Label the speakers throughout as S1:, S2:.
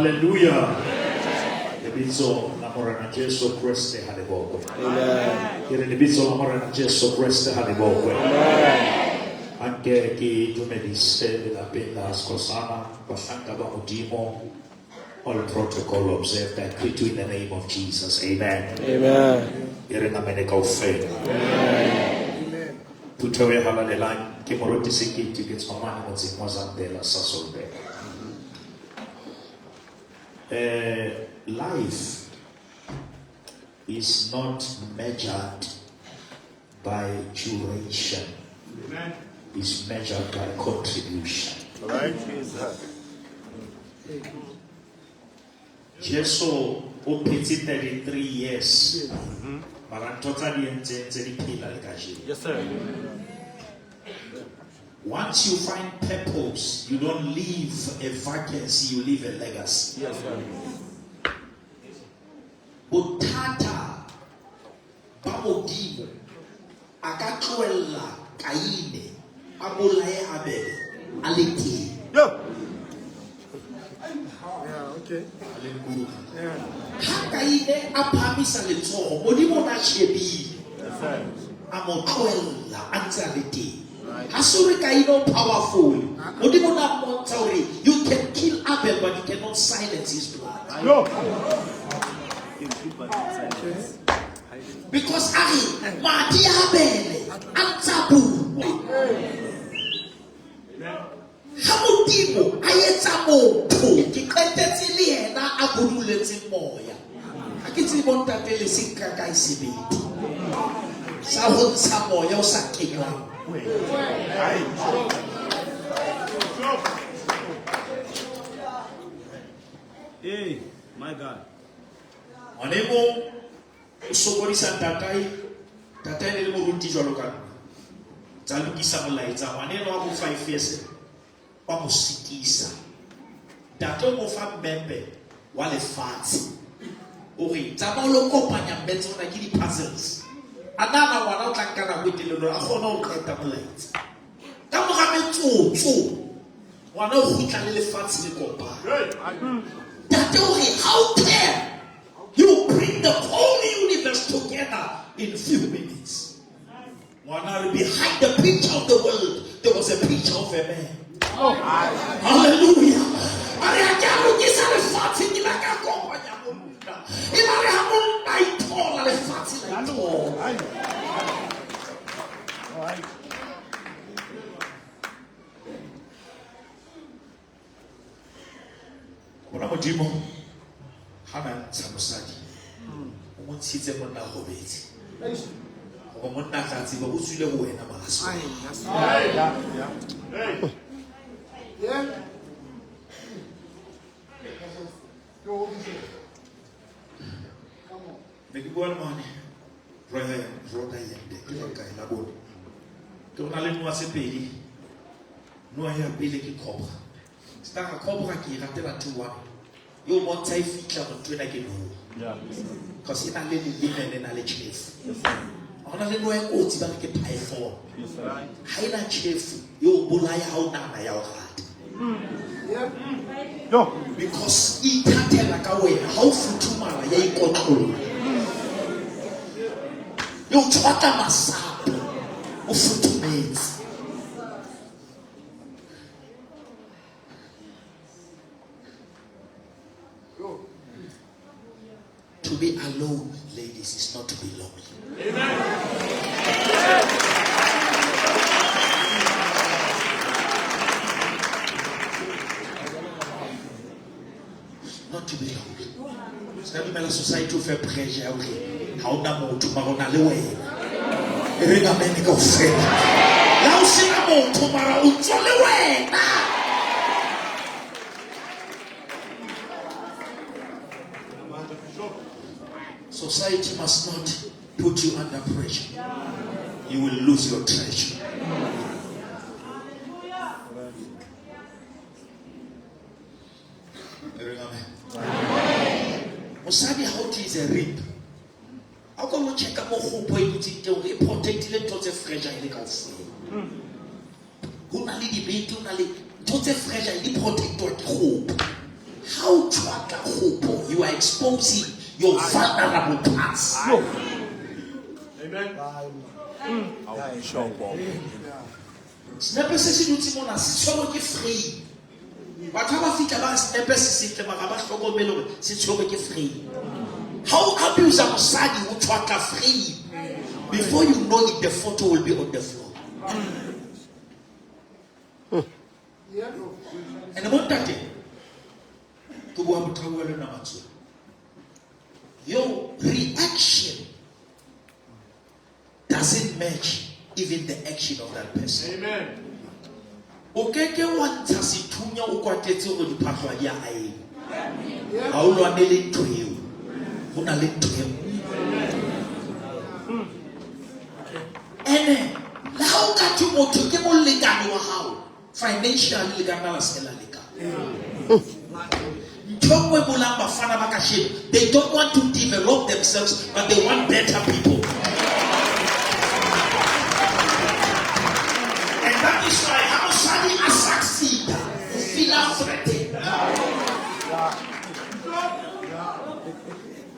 S1: Hallelujah. Lebitso la Morena Jesu Kreste ha le bokwe.
S2: Amen.
S1: Ke re lebitso la Morena Jesu Kreste ha le bokwe. Anke ke dumedise lelapeng la Skosana, bahlanka ba Modimo, all protocol observed. I greet you in the name of Jesus. Amen.
S2: Amen.
S1: E re namene kaofela. Phutheho e halalelang ke moruti Sekete ke tswa mane motseng wa Zandela Sasolburg. Life is not measured by duration.
S3: Amen.
S1: It's measured by contribution.
S3: All right, Jesus.
S1: Jesu o phetse 33 years. Mara ntho tsa di entseng tse di phela le kajeno.
S3: Yes, sir.
S1: Once you find purpose, you don't leave a vacancy, you leave a legacy.
S3: Yes, sir.
S1: Bothata ba Modimo a ka tlohella Kaine a bolaye Abele a le teng.
S3: Yeah.
S4: Yeah, okay.
S1: A le nkutlwe.
S4: Yeah.
S1: Ha Kaine a phahamisa letsoho, Modimo o na shebile.
S3: Yes, sir.
S1: A mo tlohella a ntse a le teng. Ha se hore Kaine o powerful. Modimo o na mmontsha hore you can kill Abel but you cannot silence his blood.
S3: No.
S1: Because a re madi a Abele a ntse a bua. Ha Modimo a etsa motho, ke qetetse le yena a buduletseng moya. Ha ke tsebe bontate le se nka kae sebete sa ho ntsha moya o sa kenywang.
S3: Hey, my God.
S1: Ngwana e mong o sokodisa ntatae, ntatae ne le moruti jwalo ka nna. Tsa lokisa molaetsa, ngwana enwa wa bo 5 years wa mo sitisa. Ntate o mo fa mmepe wa lefatshe. O re tsamaya o lo kopanya mme tsona ke di-puzzles. A nahana ngwana o tla nka nako e telele hore a kgone ho qeta molaetsa. Ka mora metsotso, ngwana o kgutla le lefatshe le kopana. Ntate o re, how can you bring the whole universe together in few minutes? Ngwana a re, behind the picture of the world, there was a picture of a man. Hallelujah. A re, ha ke a lokisa lefatshe, ke la ka kopanya monna. E la re ha monna a ithola, lefatshe la ithola. Bona Modimo ha na ntsha mosadi, o mo ntshitse monna a robetse. Hore monna a tla tseba o tswile ho wena mara se wena.
S4: Yeah.
S1: Ne ke bua le mane Roda Yende, ke la kae la bone. Ke bona le noa tse pedi. Noa ya pele ke cobra. Stara cobra ke e ratela 2-1. Yo bontsha e fihla motho ena ke noa.
S3: Yeah.
S1: Because e na le leleme le na le tjhefu. Ha hona le noa e kotsi ba re ke python.
S3: Yes, sir.
S1: Ha ena tjhefu e o bolaya ha o nahana ya o rata.
S4: Yeah.
S3: No.
S1: Because e ithathela ka wena, ha o futhumala ya ikotlolla. E o tshwata masapo, o futhumetse. To be alone, ladies, is not to be lonely.
S3: Amen.
S1: Not to be lonely. Se ka dumela society o fe pressure ya hore ha ona motho mara o na le wena. E re amen kaofela. Le ha o sena motho mara o ntso le wena. Society must not put you under pressure. You will lose your treasure. Amen. Mosadi ha o thwe is a rib. Ha o ka lo checka mo kgopo e dutseng teng hore e protectile ntho tse fragile kaofela. Ho na le dibete, ho na le ntho tse fragile di protectwa ke kgopo. Ha o tshwatla kgopo, you are exposing your vulnerable parts.
S3: Amen.
S1: Senepe se se dutse mona se tshwerwe ke frame. Batho ha ba fihla ba re senepe se setle mara ba hlokomele hore se tshwerwe ke frame. Ha o abuse mosadi o tshwatla frame. Before you know it, the photo will be on the floor. And bontate, ke bua motho a bua le nna mantswe. Your reaction doesn't match even the action of that person.
S3: Amen.
S1: O keke wa ntsha sethunya o kwatetse hore diphahlo ha di a aene. Ha o lwanele ntho eo. Ho na le ntho e nngwe. Ene le ha o ka thwe motho ke molekane wa hao, financially le ka nna la se ke la lekana. Ntho e nngwe e bolang bafana ba kasheno, they don't want to develop themselves, but they want better people. And that is why ha mosadi a succeed, o feel threatened.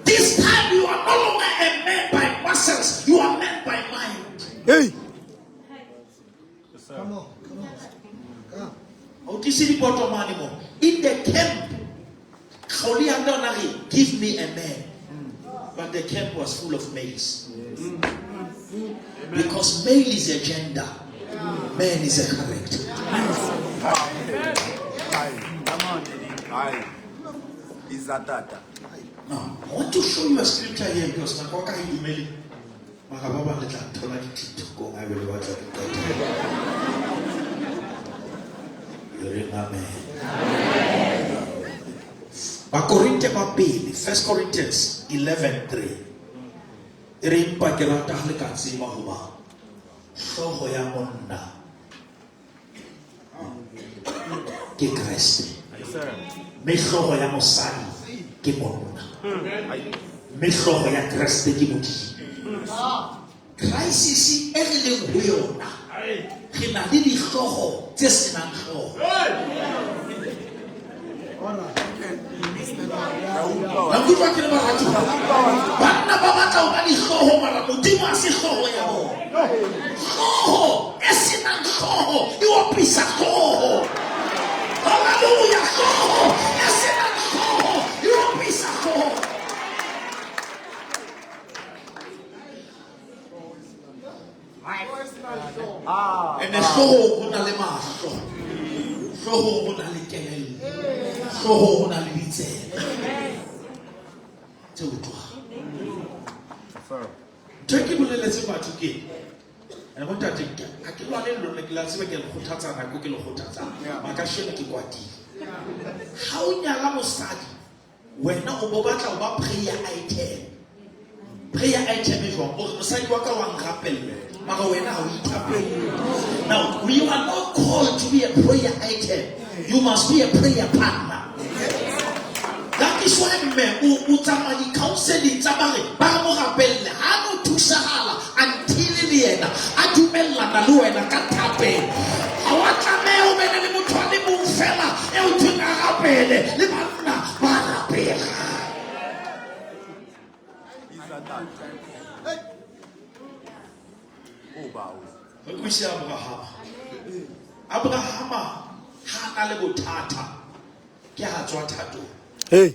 S1: This time you are no longer a man by muscles, you are man by mind.
S2: Hey.
S4: Come on, come on. Come.
S1: Ha o tlise dipoto mane mo. In the camp, Kgaoli a nna re, give me a man. But the camp was full of males. Because male is a gender, man is a character.
S3: Come on, Daddy.
S5: Hayi. Izatata.
S1: Now, I want to show you a scripture here because nako ya ka ha e dumele. Mara ba bang le tla thola di-TikTok-ong ha ebe le batla ke qete. E reng amen. Bakorinthe ba pele, 1 Corinthians 11:3. E re empa ke rata ha le ka tseba hoba hlooho ya monna ke Kreste.
S3: Yes, sir.
S1: Mme hlooho ya mosadi ke monna. Mme hlooho ya Kreste ke Modimo. Crisis e re leng ho yona, re na le dihlooho tse senang hlooho.
S4: All right.
S1: La nkutlwa ke le baratuwa? Banna ba batla ho ba dihlooho mara Modimo ha se hlooho ya bona. Hlooho e senang hlooho e opisa hlooho. Hallelujah! Hlooho e senang hlooho e opisa hlooho. Ene hloohong ho na le mahlo. Hloohong ho na le kelello. Hloohong ho na le ditsebe tse utlwang. Ntho e ke boleletse batho ke ene bontate, ha ke lwane le lona, ke la tseba ke le kgothatsa nako ke le kgothatsang. Makasheno ke kwatile. Ha o nyala mosadi, wena o bo batla ho ba prayer item. Prayer item e jwang? O re mosadi wa ka wa nrapella, mara wena ha o ithapelle. Now, you are not called to be a prayer item. You must be a prayer partner. That is why mme o tsamaya di-counseling tsa ba re ba re mo rapelle, ha no thusahala until le yena a dumellana le wena ka thapelo. Ha wa tlameha o bene le motho a le mong fela e o thweng a rapele, le banna ba rapela.
S5: Izatata. Oba.
S1: Re kwise Abrahama. Abrahama ha a na le bothata ke ha tswa thatong.
S2: Hey.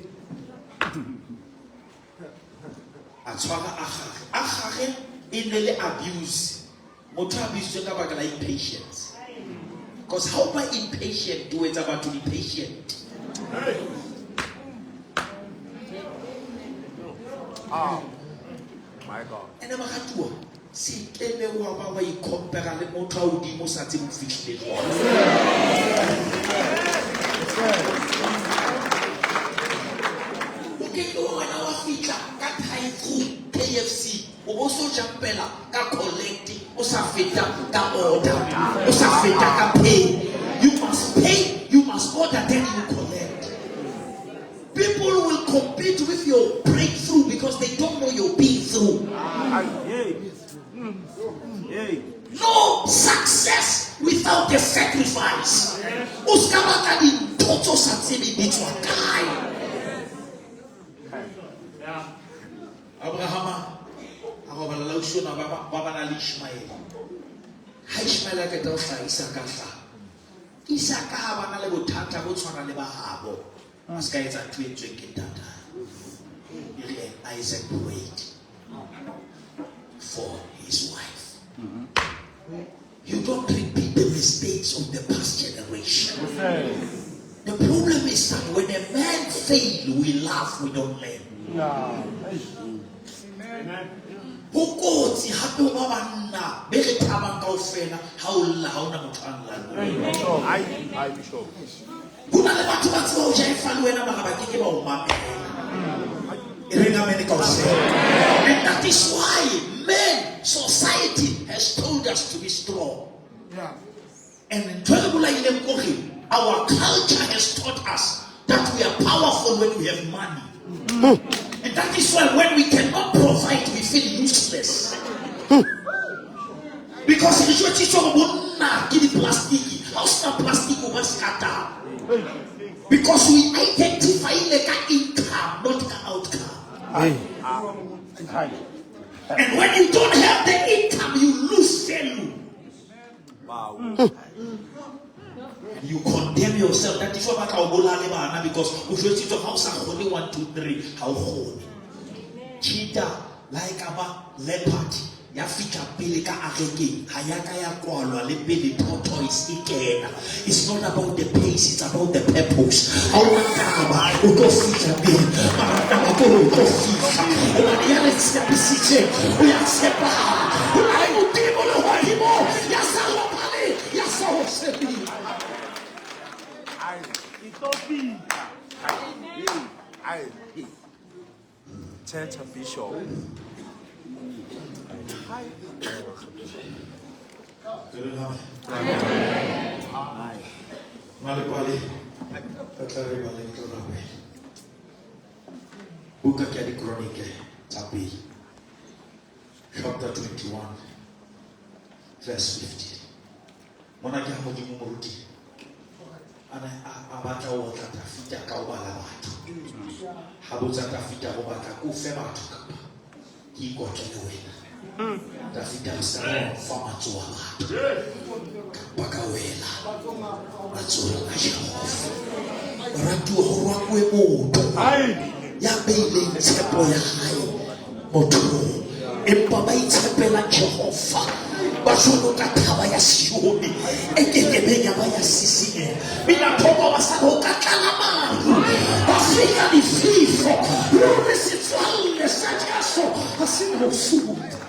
S1: A tshwara Agare. Agare e ne le abuse. Motho a abusitswe ka baka la impatience. Because ha o ba impatient, o etsa batho di-patient.
S5: Ah. My God.
S1: Ene moratuwa, se kebe wa ba wa i-compare le motho a hodimo o sa tsebe o fihlile jwang. O keke wa wena wa fihla ka drive-through KFC, o bo so jumpela ka collect, o sa feta ka order, o sa feta ka pay. You must pay, you must order, then you collect. People will compete with your breakthrough because they don't know your being through.
S3: Hey. Hey.
S1: No success without a sacrifice. O ska batla dintho tse o sa tsebeng di tswa kae. Abrahama a robala le ausi ona ba ba na le Ishmaele. Ha Ishmaele a qeta ho hlaha, Isaka a hlaha. Isaka ha ba na le bothata bo tshwana le ba habo. A se ka etsa ntho e entsweng ke ntatae. E re Isaac prayed for his wife. You don't repeat the mistakes of the past generation. The problem is that when a man fails, we laugh, we don't learn. Ho kotsi hape ho ba banna be re thabang kaofela ha o lla ha hona motho a llang le wena.
S5: Ai, ai, Bishop.
S1: Ho na le batho ba tseba ho jaefa le wena mara ba ke ke ba o mamela. E reng amen kaofela. And that is why men, society has told us to be strong.
S4: Yeah.
S1: And ntho e re bolaileng ko re, our culture has taught us that we are powerful when we have money. And that is why when we cannot provide, we feel useless. Because re jwetsitswe hore bonna ke di-plastic. Ha o sena plastic, o ba scatter. Because we identify le ka income, not ka outcome. And when you don't have the income, you lose value.
S5: Wow.
S1: And you condemn yourself. That is why batla o bolaya le bana, because o jwetsitswe ha o sa kgone 1, 2, 3, ha o kgone. Cheetah, la e ka ba leopard, ya fihla pele ka arekeng, ha ya ka ya kwalwa le pele tortoise e kena. It's not about the pace, it's about the purpose. Ha o na taba, o tlo fihla pele. Mara taba ke hore o tlo fihla. Hobane ya re tshepisitseng, o ya tshepahala. Ho na le Modimo lehodimong, ya sa robaleng, ya sa ho sebeng.
S5: Ai. Ai. Church Bishop.
S1: Malepale, re tla re baleng tlo rapela. Buka ke ya Dikronike tsa pele, chapter 21, verse 15. Mona ke ha Modimo moruti a ne a batla ho otla Dafida ka ho bala batho. Ha botsa Dafida ho batla ke o fe batho kapa ke ikotle le wena. Dafida a sa fa matsoho a batho kapa ka wela matsohong a Jehova. Moratuwa, ho rwakuwe motho ya beileng tshepo ya hae mothong, empa ba itshepela Jehova ba jwalo ka thaba ya Sione e kekebeng ya ba ya sisinyeha. Melathoko ba sa ho ka tlala maru, ba fika difefo. Ruri setswalle sa Jesu ha se na ho sutha.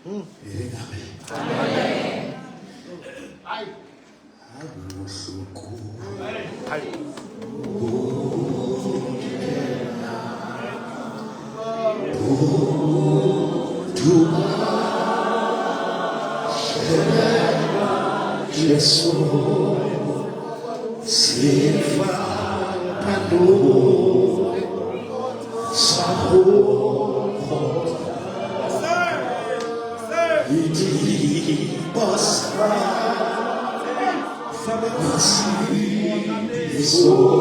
S1: E reng amen. Ha bohloko Jesu sefapano sa ho Jesus.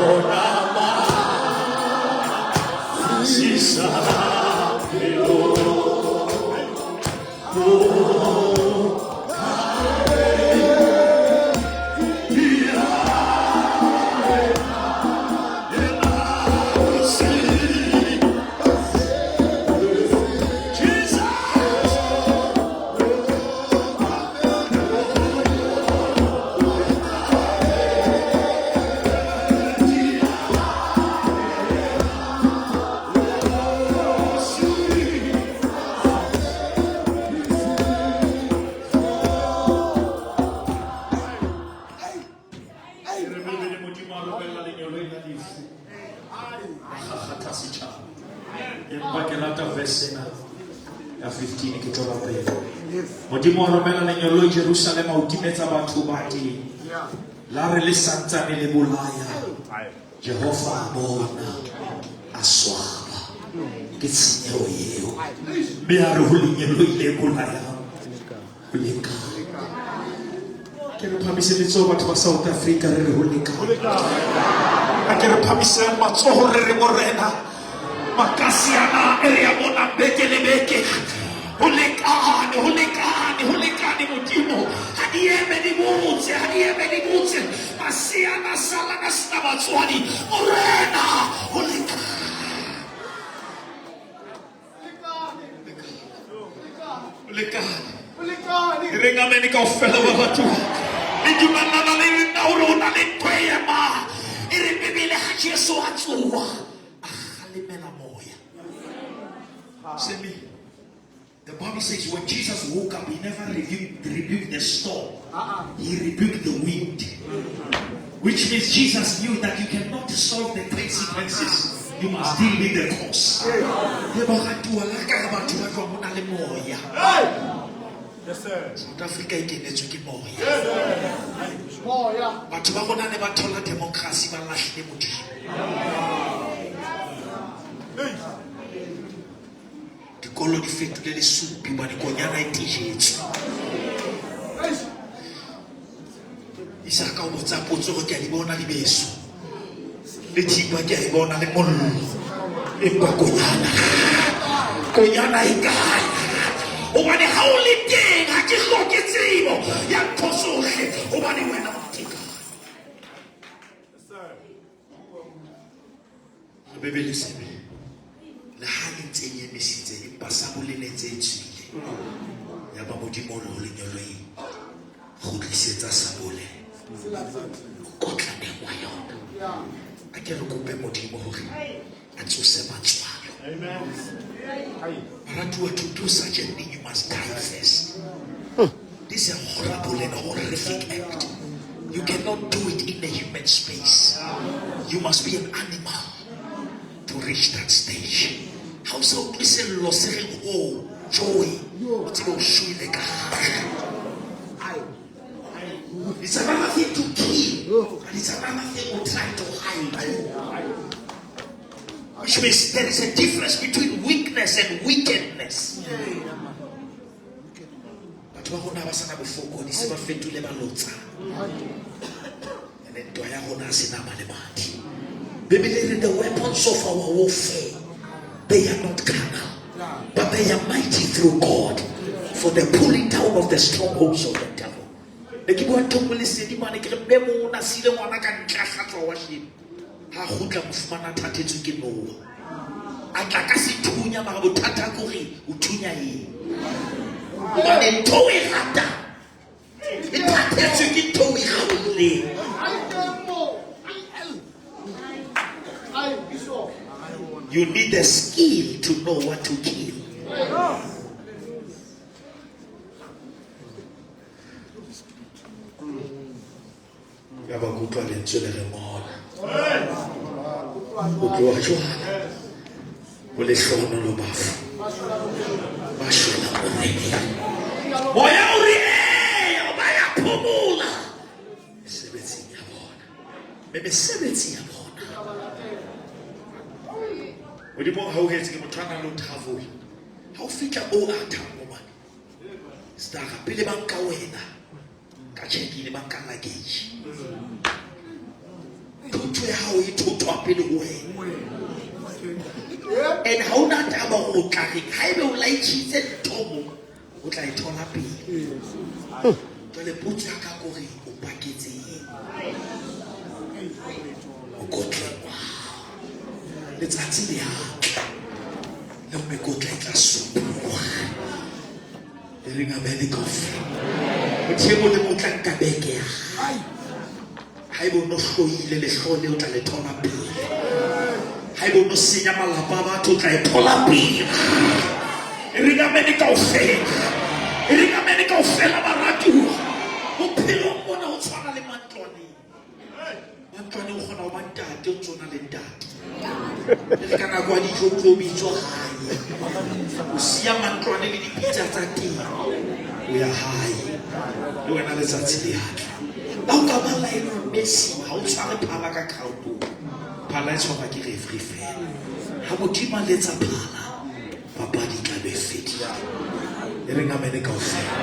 S1: Ona masisapelo. Jesus. Re bebele Modimo a romella lengeloi la lefu. La kgakgatha setjhaba. Empa ke rata verse ena ya 15 ke tlo rapela. Modimo a romela lengeloi Jerusalema ho timetsa batho ba teng. La re le santsane le bolaya. Jehova a bona a swaba ke tshenyeho eo. Mme a re ho lengeloi le bolayang ho lekane. Ke re phamise letsoho batho ba South Africa re re ho lekane. A ke re phamiseng matsoho re re morena makasiana e re ya bonang beke le beke ho lekane ho lekane ho lekane modimo ha di eme di botse ha di eme di botse maseana salang a sena batswadi morena ho lekane ho lekane e reng amene kaofela ba batho le dumellana le nna hore ho na le ntho e emang e re bebele ha jesu a tsoha a kgalemela moya Semi, the Bible says when Jesus woke up, he never rebuked the storm. He rebuked the wind. Which means Jesus knew that you cannot solve the consequences. You must deal with the cause. Le baratuwa la ka re batho ba jwang ho na le moya.
S5: Yes, sir.
S1: South Africa e kenetswe ke moya.
S4: Moya.
S1: Batho ba rona ne ba thola democracy ba lahlile Modimo. Dikolo di fetole lesupi hobane konyana e tijetswe. Isaka o botsa potso hore ke a di bona dibeso. Le thipa ke a e bona le mollo. Empa konyana. Konyana e kae? Hobane ha o le teng ha ke hloke tsebo ya ntho tsohle hobane wena o teng. Bebele sebe le ha e ntse e emisitse empa sabole ne ntse e tswile ya ba modimo o re ho lengeloi kgutlisetsa sabole mokotlaneng wa yona a ke re kope modimo hore a tsose matswalo baratuwa to do such a thing you must die first. This is a horrible and horrific act. You cannot do it in a human space. You must be an animal to reach that stage. Ha o sa utlwe sello se reng o joy o tsebe o shwele ka hare. It's another thing to kill, and it's another thing to try to hide. Which means there is a difference between weakness and wickedness. Batho ba rona ba sana bofokodi se ba fetole balotsana. Ene ntwa ya rona ha se nama le madi. Bibele e re the weapons of our warfare, they are not carnal, but they are mighty through God for the pulling down of the strongholds of the devil. Ne ke bua ntho e nngwe lesedi mane ke re mme mong o na siile ngwana ka ntle a hlatswa washene. Ha kgutla mo fumana a thathetswe ke noha. A tla ka sethunya mara bothata ke hore o thunya eng. Hobane ntho o e ratang e thathetswe ke ntho o e kgolleng. You need the skill to know what to kill. Ya ba ke utlwa lentswe le re ngola. Ho tloha jwale ho lehlohonolo bafu ba shwelang Moreneng. Moya o re eya ba ya phomola mesebetsing ya bona. Mme mesebetsi ya bona. Modimo ha o hetse ke motho a nang le ho travel. Ha o fihla o a thabo mane. Stara pele ba nka wena ka check-in ba nka luggage. Thotho ya hao e thothwa pele ho wena. And ha o na taba hore o tla reng, haebe o laitjhitse ntho mo, o tla e thola pele. Jwale potso ya ka ke hore o paketse eng mokotleng wa hao? Letsatsi le a tla leo mekotla e tla supuwa. E reng amene kaofela. Motho e mong le mong o tla nka beke ya hae. Haeba o no hloile lehloho leo, o tla le thola pele. Haeba o no senya malapa a batho, o tla e thola pele. E reng amene kaofela. E reng amene kaofela baratuwa. Bophelong mona ho tshwana le mantlwaneng. Mantlwaneng o kgona ho ba ntate, o ntse o na le ntate. E re ka nako ya dijo o tlo bitswa hae. O siya mantlwane le dipitsa tsa teng. O ya hae. Le wena letsatsi le a tla. Ha o ka ba Lionel Messi, ha o tshware phala ka crowdong. Phala e tshwarwa ke referee fela. Ha Modimo a letsa phala, papadi e tla be e fedile. E reng amene kaofela.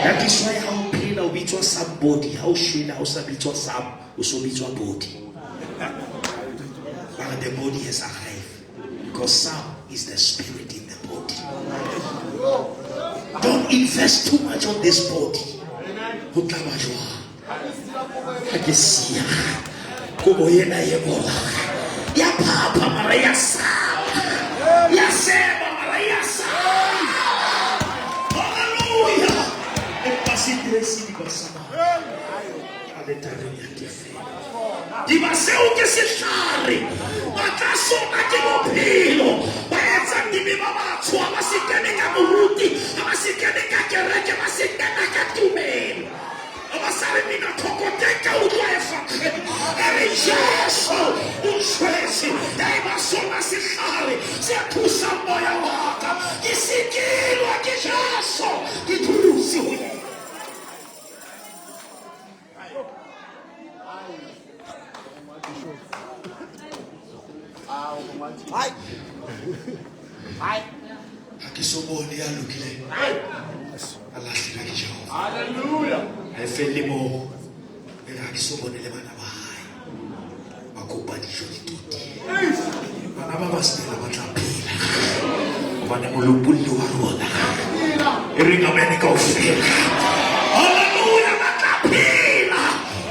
S1: That is why ha o phela o bitswa somebody, ha o shwele ha o sa bitswa some, o so bitswa body. But the body has arrived because some is the spirit in the body. Don't invest too much on this body. Ho tla ba jwang ha ke siya kobo ena e bola ya phapha mara ya sala ya seba mara ya sala. Hallelujah. Empa se dresi di ba sa aletareng ya tefelo. Diba seo ke sehlare, matla a sona ke bophelo. Ba etsang dibe ba batsho ha ba se kene ka moruti, ha ba se kene ka kereke, ba se kena ka tumelo. Ha ba sa re mina thoko teng ka utlwa evangeli e re Jesu o ntshwetse, ya eba sona sehlare se thusang moya wa ka. Ke sikilwa ke Jesu, ke dutse ho yena. Ha ke so bone ya lokileng a lahlilwe ke Jehova. Ha e felle moo, e re ha ke so bone le bana ba hae ba kopa dijo ditoting. Bana ba ba Stella ba tla phela hobane molopolli wa rona e reng amene kaofela. Hallelujah, ba tla phela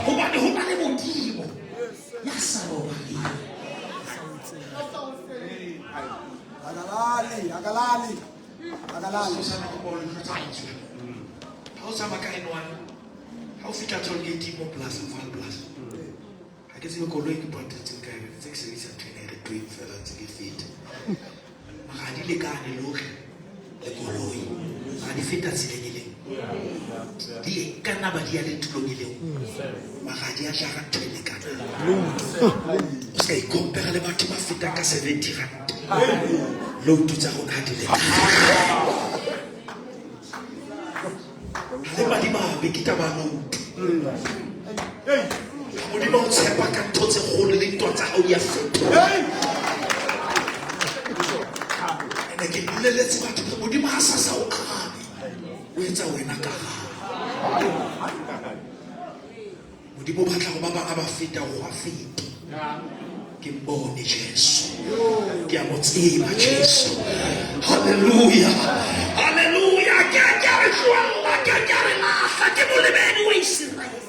S1: hobane ho na le Modimo ya sa robaleng.
S4: Akalali, akalali, akalali.
S1: Ha o tsamaya ka N1, ha o fihla toll gate mo plus, Vaal Plus. Ha ke tsebe koloi ke patetseng ka yona, ntse ke sebedisa ntho ena e re tweng fela ntse ke feta. Mara ha di lekane lori le koloi. Mara di feta tseleng e le nngwe. Di ka nna ba di ya le tulong e le nngwe. Mara ha di a jara ntho e lekanang. O se ka ikompera le batho ba fetang ka 70 rand. Load tsa rona ha di lekane. Ha le madimabe ke taba ya load. Modimo o tshepa ka ntho tse kgolo le ntwa tsa hao di a fetoha. Ene ke boleletse batho hore Modimo ha sa sa o arabe, o etsa wena karabo. Modimo o batla hore ba bang ha ba feta hore ba fete. Ke mbone Jesu, ke a mo tseba Jesu. Hallelujah, hallelujah. Ke a ke a re tlohella, ke a ke a re lahla, ke molebedi wa Iseraele.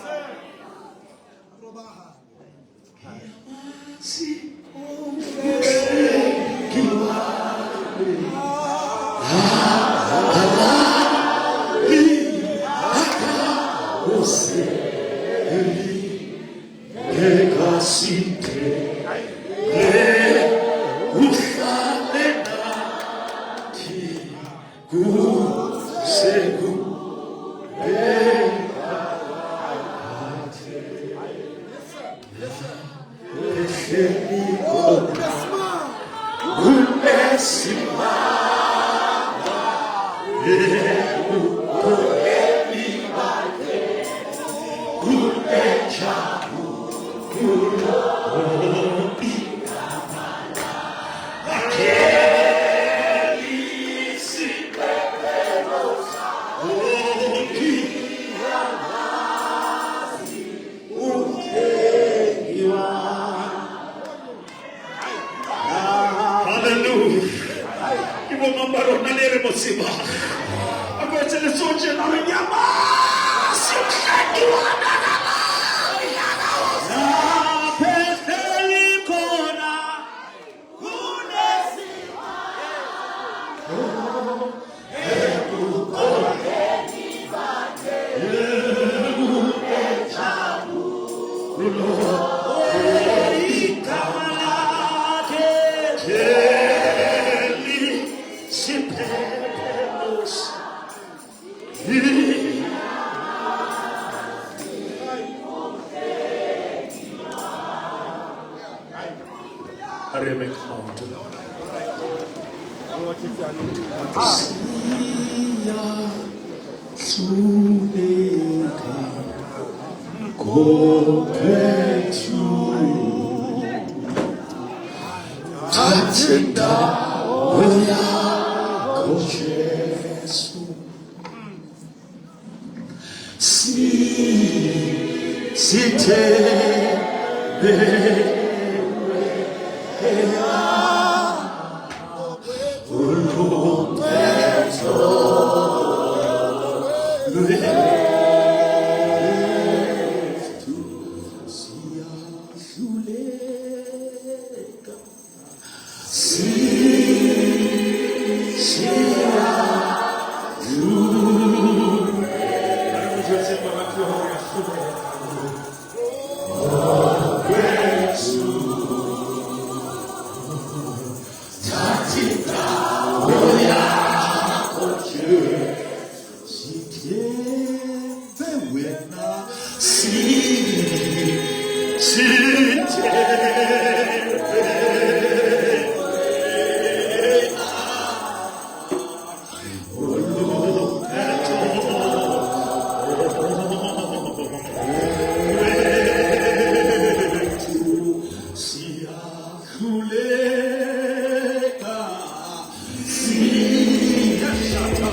S1: bomang ba rona le re mo tsebang. A ko etse letsoho tjena hore ngiyamazi umhlengi wami akalali, akawozi.
S3: Lapho ehleli khona igama lakhe
S1: Eli siphephelo A re eme ka maoto. Siyahluleka kokwethu thatha indawo yakho Jesu sithembe lwethu siyahluleka Sithembe wena sithembe Siyahluleka siyashata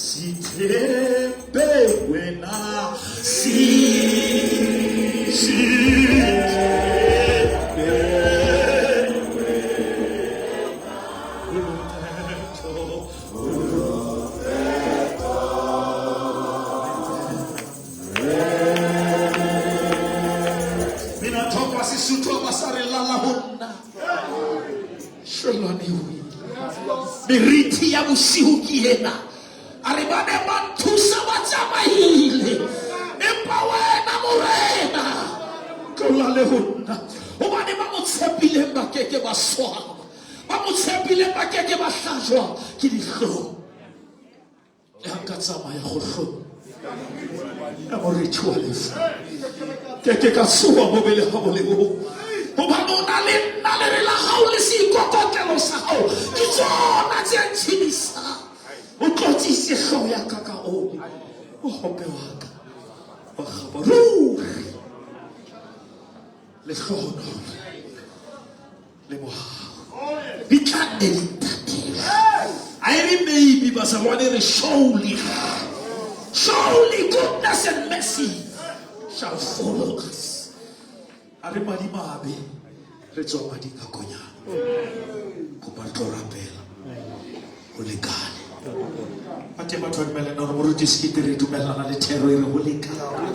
S1: Sithembe wena sithembe Mina thoko Sesotho ba sa re lala ho nna. Shwelwane o ile. Meriti ya bosiu ke ena. A re ba ne ba nthusa ba tsamaile. Empa wena Morena tlola le ho nna. Hobane ba mo tshepileng ba keke ba swaba. Ba mo tshepileng ba keke ba hlajwa ke dihlong. Le ha nka tsamaya kgohlong ya morithi wa lefu, ke ke ka tshoha bobe le ha bo le bong. Hobane o na le nna, lere la hao le seikokotlelo sa hao ke tsona tse ntshedisang. O tlotsitse hlooho ya ka ka oli, mohope wa ka wa kgaba. Ruri lehlohonolo le mohau di tla nne di ntatela. A e re maybe bazalwane, re surely, surely goodness and mercy shall follow us. A re madimabe re tswa mading a konyana. Kopa re tlo rapela ho lekane. A teng batho ba dumellana hore moruti Sekete re dumellana le thero e re ho lekane.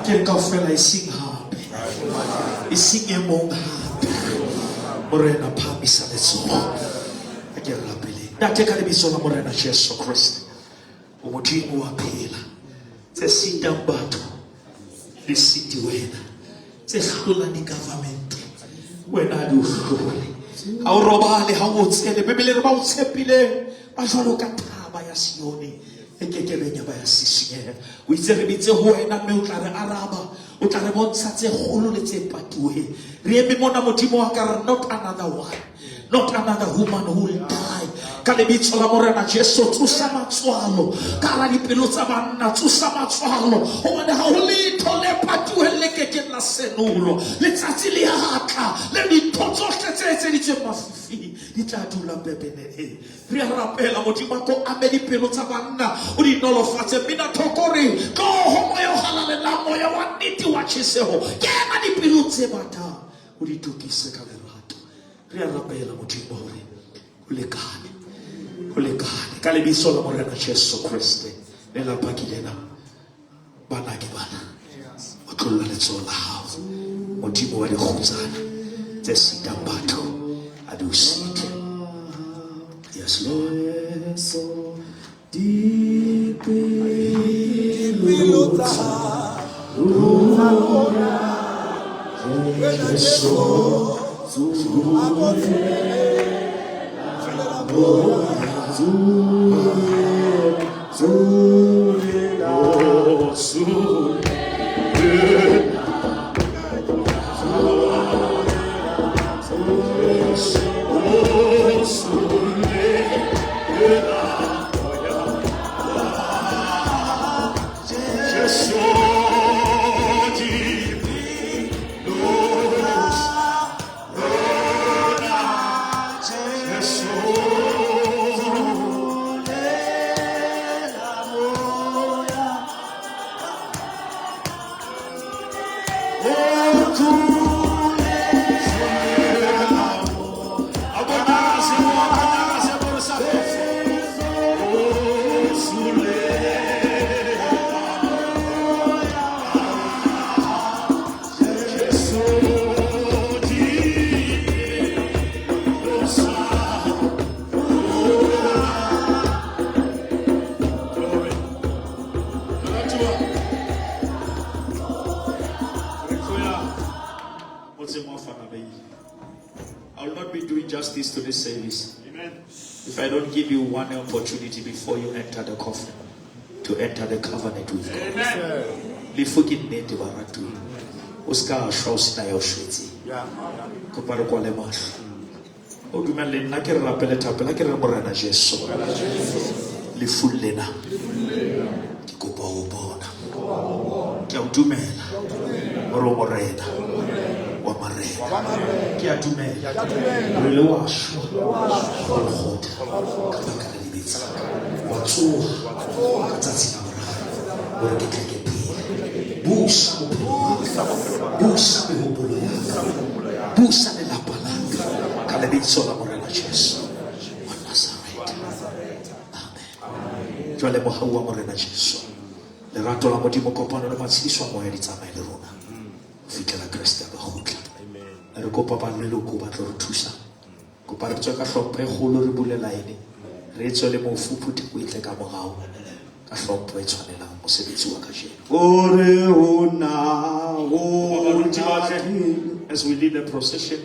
S1: Ke re kaofela e seng hape, e seng e mong hape. Morena phahamisa letsoho. A ke re rapeleng. Ntate, ka lebitso la Morena Jesu Kreste, o Modimo wa phela. Tse sitang batho di site wena, tse hlolang di-government wena ha di o hlole. Ha o robale, ha o otsele. Bibele re ba o tshepileng ba jwalo ka thaba ya Sione e kekebeng ya ba ya sisinyeha. O itse re bitse ho wena mme o tla re araba, o tla re bontsha tse kgolo le tse patuweng. Re eme mona Modimo wa ka, re not another one. Not another woman who will die. Ka lebitso la Morena Jesu, tsosa matswalo. Ka hara dipelo tsa banna, tsosa matswalo. Hobane ha ho letho le patuweng le kekeng la senolwa. Letsatsi le a tla, le dintho tsohle tse etseditsweng mafifing di tla dula pepeneneng. Re a rapela Modimo a ko ame dipelo tsa banna, o di nolofatse. Mmina thoko re tloho moya o halalelang, moya wa nnete wa tjheseho. Kena dipelong tse batang, o di tokise ka lerato. Re a rapela Modimo hore o lekane, o lekane. Ka lebitso la Morena Jesu Kreste, lelapa ke lena, bana ke bana. O tlolla letsoho la hao, Modimo wa dikgutsana tse sitang batho, a di o site. Yes, Lord.
S4: Dipelo tsa rona, wena Jesu, a ko tsholela moya.
S1: I will not be doing justice to this service. Amen. If I don't give you one opportunity before you enter the coffin to enter the covenant with God.
S5: Amen.
S1: Lefu ke nnete baratuwa. O ska shwa o sena ya o shwetseng. Kopa re kwale mahlo. O dumelle nna ke re rapele thapelo ke re Morena Jesu. Lefung lena. Ke kopa ho bona. Ke a o dumela. Hore o Morena wa marena. Ke a dumela. Hore le wa shwa. Golgotha. Ka baka la dibe tsa ka. Wa tsoha ka tsatsi la boraro. Hore ke tle ke phele. Busa bophelo ba ka. Busa mehopolo ya ka. Busa lelapa la ka. Ka lebitso la Morena Jesu wa Nazaretha. Amen. Jwale mohau wa Morena Jesu, lerato la Modimo, kopano le matshediso a moya di tsamaye le rona ho fihlela Kreste a ka kgutla. Re kopa ba leloko ba tlo re thusa. Kopa re tswe ka hlompho e kgolo, re bule line, re tswe le mofu phutheko e tle ka morao ka hlompho e tshwanelang mosebetsi wa kajeno.
S3: Ore ho na ho
S1: Kopa baruti ba
S3: na
S1: tle
S3: ke
S1: as we lead the procession.